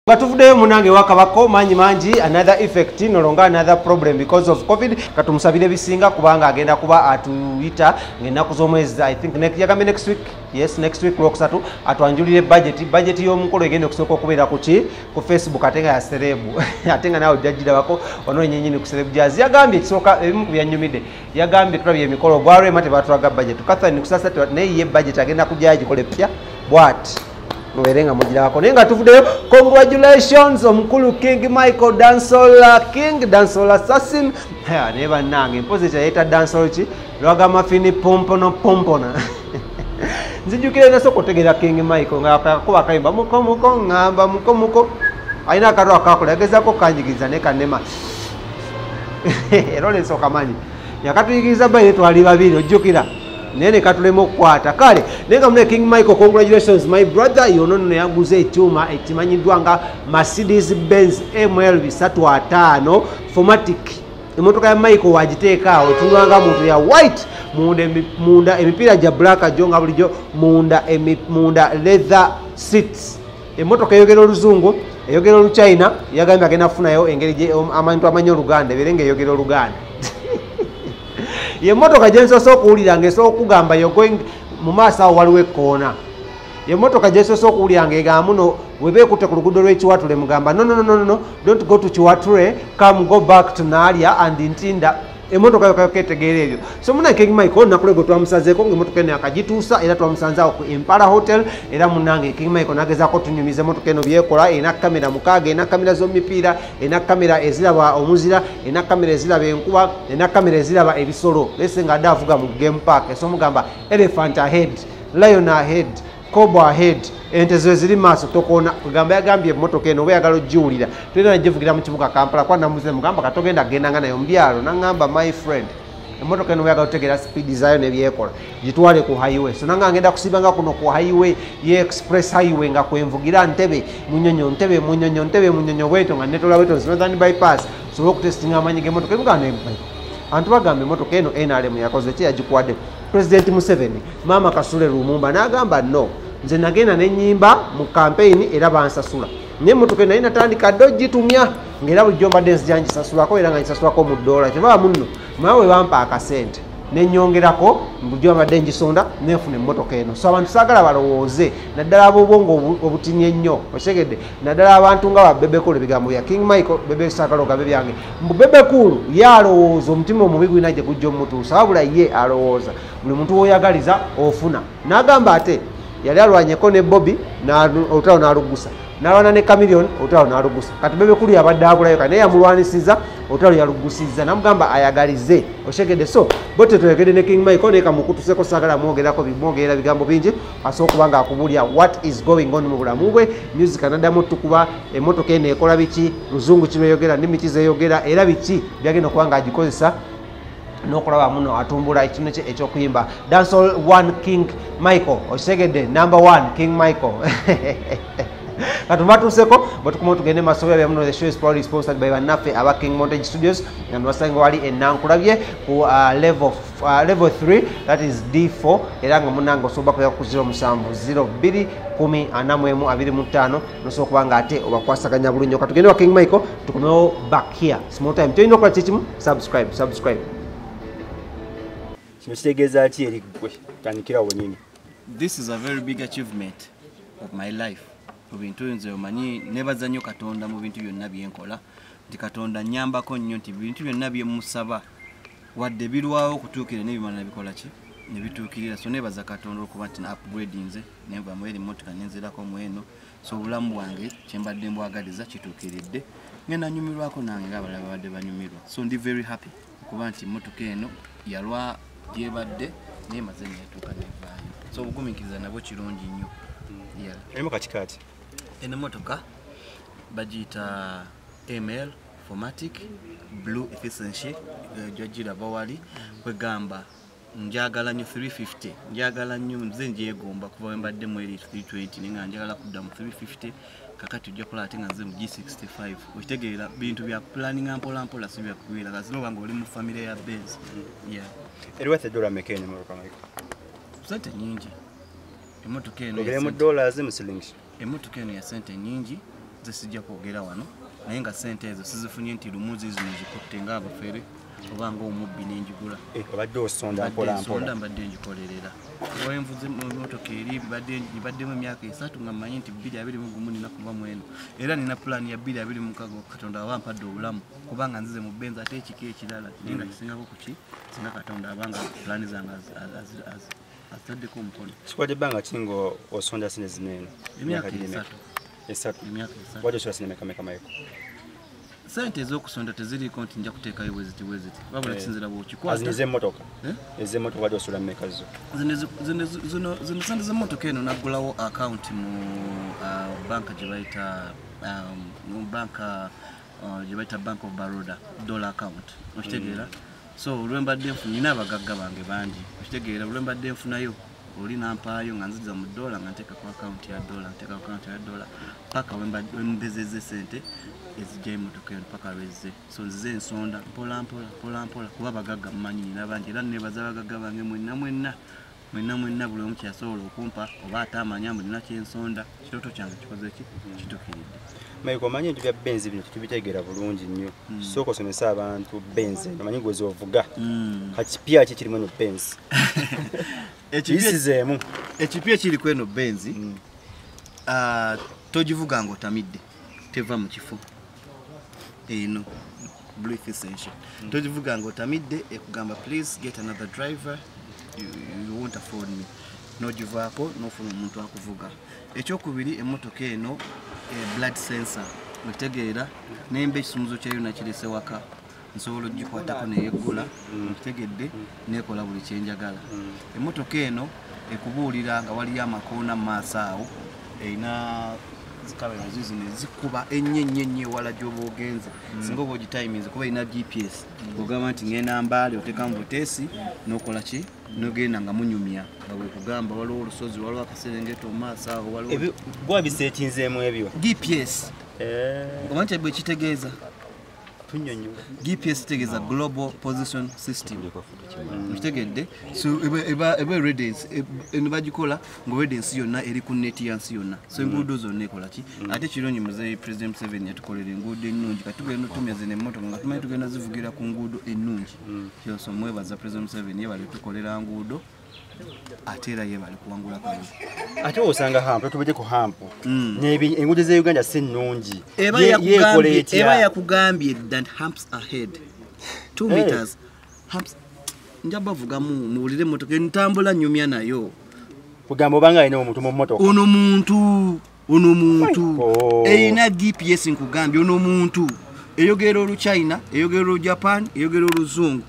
Nga tuvuddeyo munange wakabako mangi mangi, another effect, no longer another problem because of COVID. Katumusabire bisinga kubanga agenda kuba atuyita ng'ennaku z'omwezi, I think next, yagambye next week, yes, next week Lwokusatu atwanjulire budget y'omukolo egenda okusooka okubeera ku ki, ku Facebook, ate nga ya celeb, ate nga naawe ojja girabako ono yennyini ku Celeb Jazz. Yagambye ekisooka, ebimu ku byannyumidde, yagambye tulabye emikolo gwa Rema tebatulaga budget, Catherine Kusasa naye ye budget agenda kujja agikole pya bw'ati mubeere nga mugirabako. Naye nga tuvuddeyo, congratulations omukulu King Michael, Dancehall King, Dancehall Assassin. Naye bannange, mpozi kyayeta dancehall ki lwagamba fini pompono pompona. Nzijukira nasooka otegeera King Michael nga akakuba akayimba muko muko ŋŋamba muko muko, alina akalwa akakola yagezaako kanjigiriza naye kannema era olensooka manyi yakatuyigiriza baire twali babiri ojjukira naye ne katulema okukwata. Kale naye nga mune King Michael, congratulations my brother. Yono nno yaguze ekyuma ekimanyiddwa nga Mercedes Benz ML 350 4MATIC. Emmotoka ya Michael wagiteeka awo etunulanga muntu ya white, munda emipiira gya black gyo nga bulijjo, munda leather seats. Emmotoka eyogera Oluzungu, eyogera Oluchina. Yagambye agenda kufunayo engeri abantu amanyi Oluganda ebeere nga eyogera Oluganda. Yemmotoka gye nsoose okuwulira ng'esobola okugamba you're going mu maaso awo waliwo ekkoona. Yemmotoka gye nsoose okuwulira ng'egamba muno bweba ekutte ku luguudo lw'Ekiwatule mugamba no, no, no, no, no, don't go to Kiwatule, come go back to Naalya and Ntinda. Emmotoka yoka etegeera ebyo. So muna King Michael olunaku lwegwo twamusazeeko ng'emmotoka eno yakagituusa, era twamusanze awo ku Impala Hotel. Era munnange King Michael n'agezaako tunyumiza emmotoka eno byekola. Erina kamera 6, erina kamera z'omupiira, erina kamera eziraba omuzira, erina kamera eziraba enkuba, erina kamera eziraba ebisolo. Lese ng'adde avuga mu game park, eso mugamba elephant ahead, lion ahead, cobra ahead, ente zo ziri maaso tokoona. Kugamba yagambye emmotoka eno oba oyagala ogiwulira tulina nagivugira mu kibuga Kampala. Kwa namuze mugamba katogenda gendanga nayo mu byalo, naŋŋamba my friend, emmotoka eno oyagala otegeera speed zaayo nebyekola gitwale ku highway. So nanga ngenda kusibanga kuno ku highway ye express highway nga kwenvugira Ntebe Munyonyo, Ntebe Munyonyo, Ntebe Munyonyo bwetyo nga netola bwetyo Northern Bypass, sobola okutestinga amaanyi g'emmotoka. Emugamba antu bagamba emmotoka eno NRM yakoze ki, yagikuwadde President Museveni. Maama Kasule Lumumba n'agamba no, nze nagenda nenyimba mu campaign era bansasula, naye emmotoka eno naye natandika dde ogitumya ng'era bulijjo mbadde nzija ngisasulako era nga ngisasulako mu ddoola. Kyebaba munno mawe bampa akasente nenyongerako bulijjo mbadde ngisonda nenfuna emmotoka eno. So abantu saagala balowooze, naddala ab'obwongo obutini ennyo, okitegedde, naddala abantu nga ba Bebe Cool. Ebigambo bya King Michael, Bebe saagala ogabe byange, mbu Bebe Cool ye alowooza omutima omubi gulina gye gujja omutuusa, wabula ye alowooza buli muntu w'oyagaliza ofuna. N'agamba ate yali alwanyeko ne Bobi olutalo n'alugusa, n'alwana ne Chameleone olutalo n'alugusa, kati Bebe Cool yabadde abulayo kati naye yamulwanisiza olutalo yalugusizza, namugamba ayagalize, okitegedde. So bo tetwegedde ne King Michael naye kamukutuseko, saagala mwogerako mwogerera bigambo bingi, asobola okuba nga akubuulira what is going on mu bulamu bwe. Music anaddamu tukuba emmotoka eno ekola biki, luzungu ki lweyogera, nnimi ki zeeyogera, era biki byagenda okuba nga agikozesa n'okulaba muno atumbula ekitone kye ekyokuyimba. Dancehall one King Michael, okitegedde, number one King Michael. Katumatuuseko bwetukuma tugende maaso bya muno. The show is proudly sponsored by bannaffe aba King Montage Studios nga nibasanga wali enankulabye ku level 3, that is D4. Era nga munange osobola kuya ku 07 02 10 41 25, nosobola okuba nga ate obakwasaganya bulungi. Katugende wa King Michael, tukomewo back here small time. Kyolina okukola kikimu, subscribe, subscribe. Kino kitegeeza ki eri ggwe? Tandikira wenyini. This is a very big achievement of my life. Mu bintu nze omanyi nebaza nnyo Katonda mu bintu byonna byenkola, nti Katonda nnyambako nnyo nti bintu byonna bye musaba wadde birwawo okutuukirira n'ebimala bikola ki ne bituukirira. So nebaza Katonda okuba nti na upgrade nze nenva mu eri mmotoka nenzerako mu eno. So obulamu bwange kye mbadde mbwagaliza kituukiridde, ngenda nyumirwako nange ng'abalala babadde banyumirwa. So ndi very happy okuba nti emmotoka eno yalwa gyebadde naye maze neetuuka nevaayo. So obugumiikiriza nabwo kirungi nnyo. Erimu kati Eno emmotoka bagiyita ML 4MATIC Blue Efficiency, jagiraba wali. Kwegamba njagala nnyo 350, njagala nnyo nze ngyegomba kuva we mbadde mu eri 320 naye nga njagala kudda mu 350. Kakati ojja kulaba ate nga nze mu G65. Okitegeera bintu bya planninga mpola mpola, si bya kuwira kasino nga oli mu family ya Benz. Eri worth dola meka eno emmotoka, Michael? Sente nyingi emmotoka eno. Ogere mu dollars, mu shillings. Emmotoka eno ya sente nyingi. Zesijja kwogera wano, naye nga sente ezo sizifunye nti lumuzi zino zikutte ng'abafere oba ng'omubbi n'enjigula. Obadde osonda mpola mpola. Mbadde njikolerera. Wenvuze mmotoka eri mbaddemu emyaka 3 nga mmanyi nti 2021 nina kuva mu eno. Era nina pulaani ya 2026 Katonda aba ampadde obulamu kubanga nzize mu Benz ate ekika ekirala naye nga kisingako ku ki singa Katonda abanga pulaani zange azitaddeko omukono. Kikwadde ebbanga ki nga osonda sente zino eno? Emyaka 3. 3. Emyaka 3. Wajja osonda sente meka meka Michael? Sente ez'okusonda teziriiko nti nja kuteekayo bweziti bweziti wabula kisinzira bw'okikwata. Ez'emmotoka? Ez'emmotoka wajja osula mmeka zo? Zino sente z'emmotoka eno naggulawo akawunti mu banka gye bayita Bank of Baroda dollar account, okitegeera? So olwe mbadde nina abagagga bange bangi, okitegeera? Olwe mbadde nfunayo oli nampaayo nga nziza mu dola nga nteeka ku akawunti ya dola, nteeka ku akawunti ya dola paka wembezezze sente ezijja emmotoka eno paka lwezze. So nzize ensonda mpola mpola mpola mpola kuba abagagga mmanyi nina bangi era neebaza abagagga bange mwenna mwenna mwenna mwenna buli omu kyeyasobola okumpa oba ate amanya mbu nina kyensonda, kirooto kyange kikoze ki kituukiridde. Michael, omanyi ebintu bya Benz bino tetubitegeera bulungi nnyo. Sooka osomese abantu Benz eno, omanyi gwe z'ovuga. Kipya ki kirimu eno Benz? Ekisizeemu. Ekipya kiri ku eno Benz, togivuga ng'otamidde, teva mu kifo. Eno Brief Essential. Togivuga ng'otamidde, ekugamba please get another driver, you won't afford me. N'ogivaako n'ofuna omuntu akuvuga. Ekyokubiri, emmotoka eno blood sensor, okitegeera? Nemba ekisumuzo kyayo nakirese waka, nsobola ogikwatako neyeggula, okitegedde, neekola buli kyenjagala. Emmotoka eno ekubuulira nga waliyo amakoona mu maaso awo, erina zikamera zizino ezikuba ennyo ennyo ennyo ewala gy'oba ogenze, singa oba ogitayiminze kuba erina GPS, ogamba nti ngenda Mbale, oteekamu buteesi n'okola ki n'ogenda nga munyumya nga bwekugamba waliwo olusozi, waliwo akaserengeto mu maaso awo, waliwo gwabiseetinzeemu ebyo GPS. Omanyi bwe kitegeeza? GPS kitegeeza Global Position System. Okitegedde? So eba readiness eno bagikola nga readiness yonna eri ku net ya nsi yonna. So enguudo zonna ekola ki? Ate kirungi muzeeyi President Museveni yatukolera enguudo ennungi, kati tugenda otumya zino emmotoka nga tumanyi tugenda zivugira ku nguudo ennungi. So mwebaza President Museveni yebale tukolera nguudo, ate era yebale kuwangula kalulu. Ate osanga hampu, tubadde ku hampu. Enguudo z'e Uganda si nnungi. Eba yakugambye that humps ahead 2 meters humps. Nja bavugamu muwulire emmotoka entambula nnyumya nayo. Kugamba obanga alina omuntu mu mmotoka. Ono muntu erina GPS nkugambye, ono muntu eyogera Oluchina, eyogera Olujapan, eyogera Oluzungu.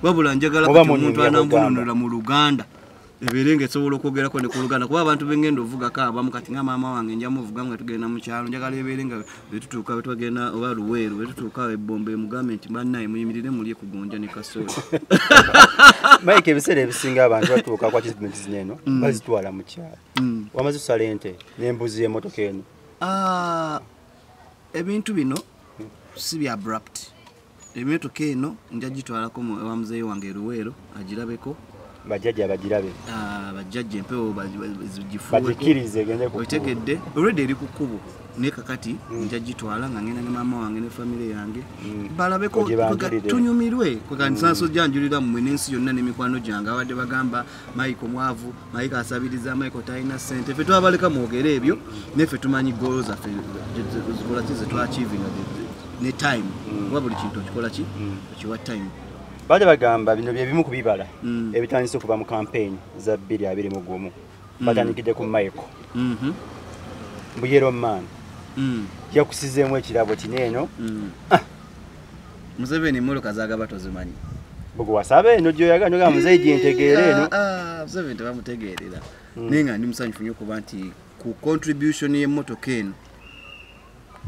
Wabula njagala kati omuntu anambununula mu Luganda ebeere ng'esobola okwogerako ne ku Luganda, kuba abantu b'engenda ovugako abamu kati nga maama wange nja muvuga nga tugenda mu kyalo, njagala ebeere nga bwe tugenda oba Luweero, bwe tutuuka e Bombe mugambe nti bannaye muyimirire mulye kugonja ne kasooli. Mike, ebiseera ebisinga abantu batuuka ku achievement zino eno bazitwala mu kyalo. Wamaze osala ente n'embuzi y'emmotoka eno? Ebintu bino si bya abrupt. Emmotoka eno nja gitwalako ewa muzeeyi wange e Luweero agirabeko, bajjajja bagirabe, bajjajja empewo zigifuuweko, bagikkirize egende ku kkubo. Otegedde already eri ku kkubo, naye kakati nja gitwala nga ngenda ne maama wange ne famire yange balabeko, tunyumirwe. Nsanso janjulira mmwe n'ensi yonna n'emikwano gyange abadde bagamba Michael mwavu, Michael asabiriza, Michael talina ssente. Ffe twabaleka mwogere ebyo, naye ffe tumanyi goal zaffe zikola ki ze twachievinga ne time, kuba buli kintu okikola ki okiwa time. Baada bagamba bino bye bimu ku bibala ebitandise okuva mu campaign za 2021. Batandikidde ku Michael Mbuyero man yakusizeemu ekirabo kino eno. Museveni emmotoka z'agaba tozimanyi. Bwe wasaba eno gy'oyagala n'ogamba muzeeyi gyentegeera eno. Museveni tebamutegeerera, naye nga ndi musanyufu nnyo okuba nti ku contribution y'emmotoka eno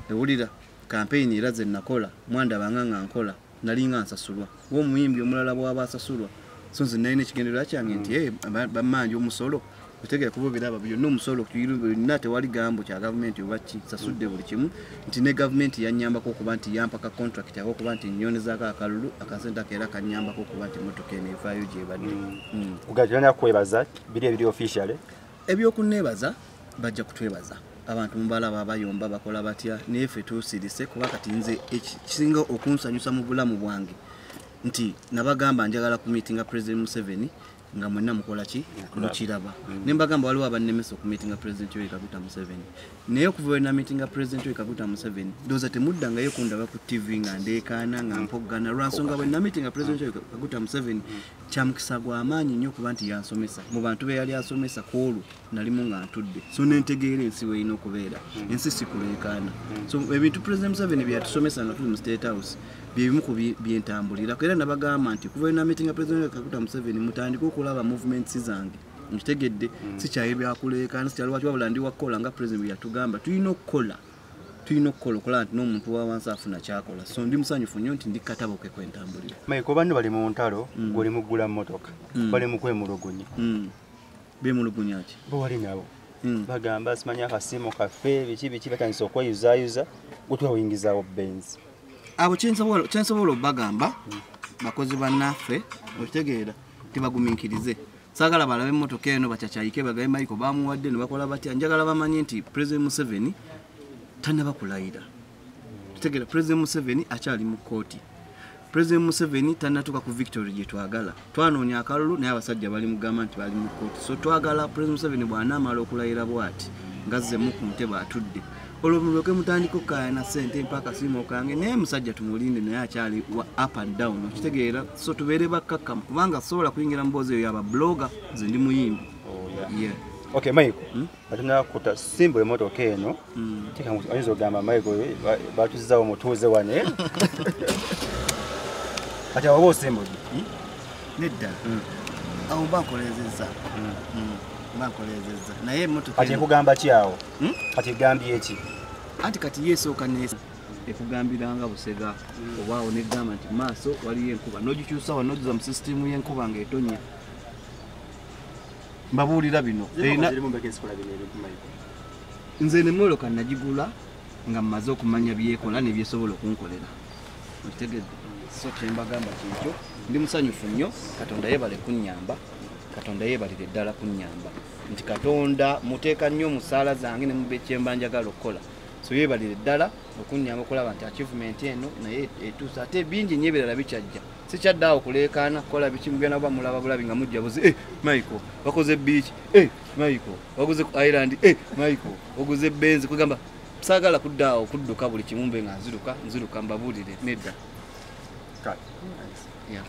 ewulira campaign era ze nakola mwandabanga nga nkola nalinga nsasulwa. Omuyimbi omulala bw'aba asasulwa, so nze nalina ekigendererwa kyange nti bammanja omusolo, otegeera kuba obiraba byonna omusolo byonna tewali gambo kya gavumenti oba ki, sasudde buli kimu, nti ne gavumenti yannyambako okuba nti yampa ka contract ako okuba nti nnyoonezaako akalulu, akasente ako era kannyambako okuba nti emmotoka eno evaayo gy'ebadde. Kugamba kwebaza biri ebiri officially? Ebyokunneebaza bajja kutwebaza. Abantu mubalaba abayomba bakola batya, naye ffe tusirise kuba kati nze ekisinga okunsanyusa mu bulamu bwange nti nabagamba njagala ku meetinga President Museveni nga mwenna mukola ki mukiraba. Ne mbagamba waliwo abannemesa okumeetinga President Yoweri Kaguta Museveni, naye okuva we nameetinga President Yoweri Kaguta Museveni ndowooza temuddangayo kundaba ku TV nga ndeekaana nga mpoggana, lwansonga bwe nameetinga President Yoweri Kaguta Museveni kyamukisa gwa maanyi nnyo okuba nti yansomesa mu bantu be yali asomesa ku olwo nalimu nga ntudde, so nentegeera ensi weerina okubeera, ensi si kuleekaana. So ebintu President Museveni bye yatusomesa nga tuli mu State House byebimu ku byentambulirako, era nabagamba nti kuva na meeting ya President Kaguta Museveni mutandike okulaba movements zange, nkitegedde sikyaye byakuleekaana, sikyali lwaki wabula ndi wakukola nga President bwe yatugamba tulina okukola, tulina okukola okulaba nti n'omuntu wa wansi afuna kyakola. So ndi musanyufu nnyo nti ndi katabo ke kwentambulira. Michael, banno bali mu ntalo, gw'oli mu ggula mmotoka, bali mu kwemulugunya. Beemulugunya ki? Bo wali nabo bagamba simanyi akasiimo kaffe biki biki, batandise okweyuzaayuza, gwe twawuyingizaawo Benz. Abo kyensobola obbagamba bakozi bannaffe okitegeera tibagumiikirize, saagala balabe emmotoka eno bacakyayike bagabe Michael bamuwadde ne bakola batya. Njagala bamanye nti President Museveni tannaba kulayira, kitegeera President Museveni akyali mu kkooti, President Museveni tannatuuka ku victory gye twagala. Twanoonya akalulu naye abasajja bali mugamba nti bali mu kkooti, so twagala President Museveni bw'anaamala okulayira bw'ati ng'azzemu ku ntebe atudde, olwo mulyoke mutandike okukkaayana ssente mpa akasiimo kange, naye musajja tumulinde naye akyali wa up and down, okitegeera. So tubeere bakkakkamu kubanga sobola kuyingira mu mboozi eyo yaba blogger, nze ndi muyimbi. Yeah. Okay, Michael, atunakuta simba emmotoka eno, oyinza okugamba Michael batuzizaawo mutuuze wano kati awo oba osimbudde? Nedda, awo mba nkoleezezza, mba nkoleezezza naye emmotoka kati ekugamba ki awo? Kati egambye eki? Anti kati yeesooka ekugambiranga Busega obaawo negamba nti maaso waliyo enkuba, n'ogikyusa wano n'odduza mu sisitimu y'enkuba ng'etonnya. Mbabuulira bino nze nemmotoka nagigula nga mmaze okumanya byekola ne byesobola okunkolera, okitegedde. So kyembagamba kyekyo, ndi musanyufu nnyo, Katonda yeebale kunnyamba, Katonda yeebalire ddala kunnyamba nti Katonda muteeka nnyo mu ssaala zange ne mu kyemba njagala okukola, so yeebalire ddala okunnyamba okulaba nti achievement eno naye etuuse, ate bingi nnyo ebirala bikyajja, sikyadde awo kuleekaana kukola biki, mugenda kuba mulaba bulabi nga mujja buzi, Michael bakoze beach, Michael bakoze ku island, Michael oguze Benz, kugamba saagala kudda awo kudduka buli kimu mbe nga nziruka mbabuulire nedda. Yeah.